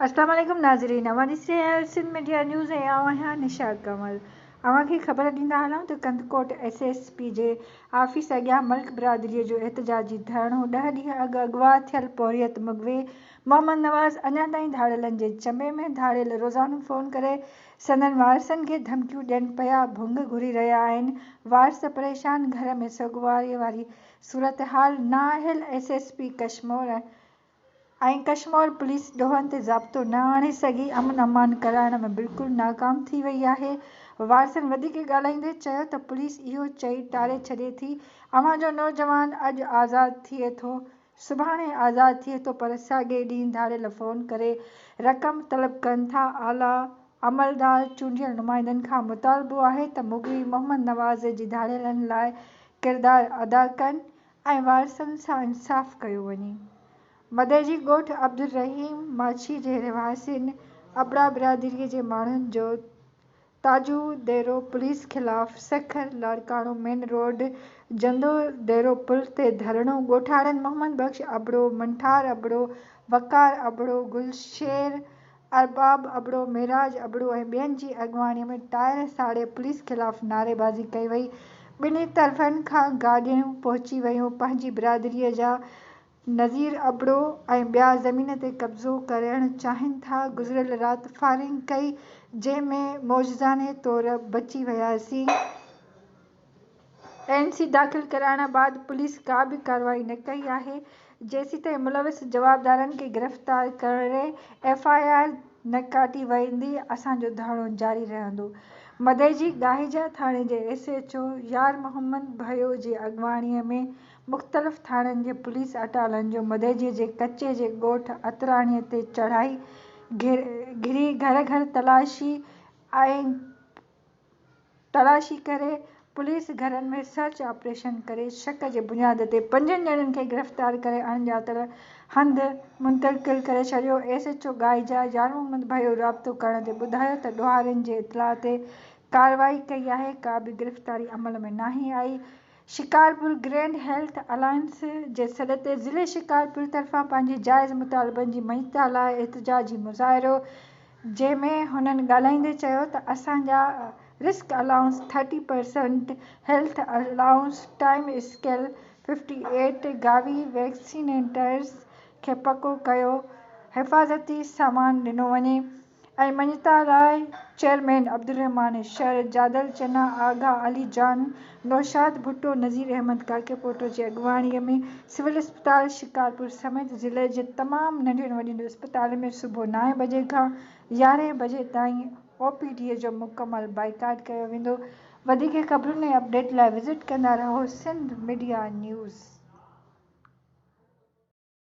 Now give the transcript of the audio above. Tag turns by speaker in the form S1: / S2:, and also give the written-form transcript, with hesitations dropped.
S1: اسلام عليڪم ناظرين اوهان ڏسي رهيا آهيو سنڌ ميڊيا نيوز ۽ آئون آهيان نشا ڪنول اوهان کي خبر ڏيندا هلون ته ڪنڌڪوٽ ايس ايس پي جي آفيس اڳيان ملڪ برادري جو احتجاجي ڌرڻو ڏهه ڏينهن اڳ اغوا ٿيل پورهيت مغوي محمد نواز اڃا تائين ڌاڙيلن جي چنبي ۾ ڌاڙيل روزانو فون ڪري سندن وارثن کي ڌمڪيون ڏين پيا ڀنگ گهري رهيا آهن وارث پريشان گهر ۾ سوڳواري واري صورتحال نااهل S S P Kashmore ۽ Kashmore police ڏوهن تي ضابطو نه آڻي سگهي، امن امان ڪرائڻ ۾ بلڪل ناڪام ٿي وئي آهي. وارثن وڌيڪ ڳالهائيندي چيو ته پوليس اهو چئي ٽاري ڇڏي ٿي اوهان جو نوجوان اڄ آزاد ٿئي ٿو سڀاڻي آزاد ٿئي ٿو پر ساڳئي ڏينهن ڌاڙيل فون ڪري رقم طلب ڪن ٿا اعليٰ عملدار چونڊيل نمائندن کان مطالبو آهي ته مغوي محمد نواز جي ڌاڙيلن لاء ڪردار ادا ڪن ۽ وارثن سان انصاف ڪيو وڃي. مدئجي ڳوٺ عبدالرحيم ماڇي جي رهواسين ابڙا برادري جي ماڻهن جو تاجو ديرو پوليس خلاف سکر لاڙڪاڻو مين روڊ جندو ديرو پل تي ڌرڻو ڳوٺاڻن محمد بخش ابڙو، منٺار ابڙو، وقار ابڙو، گلشير ارباب ابڙو، معراج ابڙو ۽ ٻين جي اڳواڻي ۾ ٽائر ساڙي پوليس خلاف نعريبازي ڪئي وئي، ٻنهي طرفن کان گاڏيون پهچي ويون، پنهنجي برادري جا نذير ابڙو ۽ ٻيا زمين تي قبضو ڪرڻ چاهين ٿا، گذريل رات فائرنگ ڪئي جنهن ۾ معجزاني طور بچي وياسين. اين سي داخل ڪرائڻ بعد پوليس ڪا به ڪارروائي نه ڪئي آهي، جيسيتائين ملوث جوابدارن کي گرفتار ڪري ايف I R نه ڪاٽي ويندي اسان جو ڌرڻو جاري رهندو. مدئجي ڳاهيجا ٿاڻي جي S H O Yar Muhammad Bhayo جي اڳواڻي ۾ مختلف ٿاڻن جي پوليس اٽالن جو مدئجي جي ڪچي جي ڳوٺ عطراڻي تي چڙهائي گهري گهر گهر تلاشي ۽ تلاشي ڪري پوليس گهرن ۾ سرچ آپريشن ڪري شڪ جي بنياد تي پنجن ڄڻن کي گرفتار ڪري اڻڄاتل هنڌ منتقل ڪري ڇڏيو. S H O ڳائيجا Yar Muhammad Bhayo رابطو ڪرڻ تي ٻڌايو ته ڏوهارين جي اطلاع تي ڪارروائي ڪئي آهي ڪا به گرفتاري عمل ۾ ناهي آئي. شڪارپور گرينڊ هيلٿ الائنس جي سڏ تي ضلعي شڪارپور طرفان پنهنجي جائز مطالبن جي مڃتا لاء احتجاجي مظاهرو جنهن ۾ هنن ڳالهائيندي چيو ته اسان جا risk allowance thirty percent, health allowance, time scale fifty eight, Gavi vaccinators کي پڪو ڪيو، حفاظتي سامان ڏنو وڃي. ۽ مڃتا لاء چيئرمين عبدالرحمان شر، جادل چنا، آغا علي جان، نوشاد ڀٽو، نذير احمد ڪاڪيپوٽو جي اڳواڻي ۾ سول اسپتال شڪارپور سميت ضلعي جي تمام ننڍين وڏين اسپتالن ۾ صبح نائين بجي کان يارهين بجي تائين او پي ڊي جو مڪمل بائيڪاٽ ڪيو ويندو وڌيڪ خبرن ۽ اپڊيٽ لاء وزٽ ڪندا رهو سنڌ ميڊيا نيوز.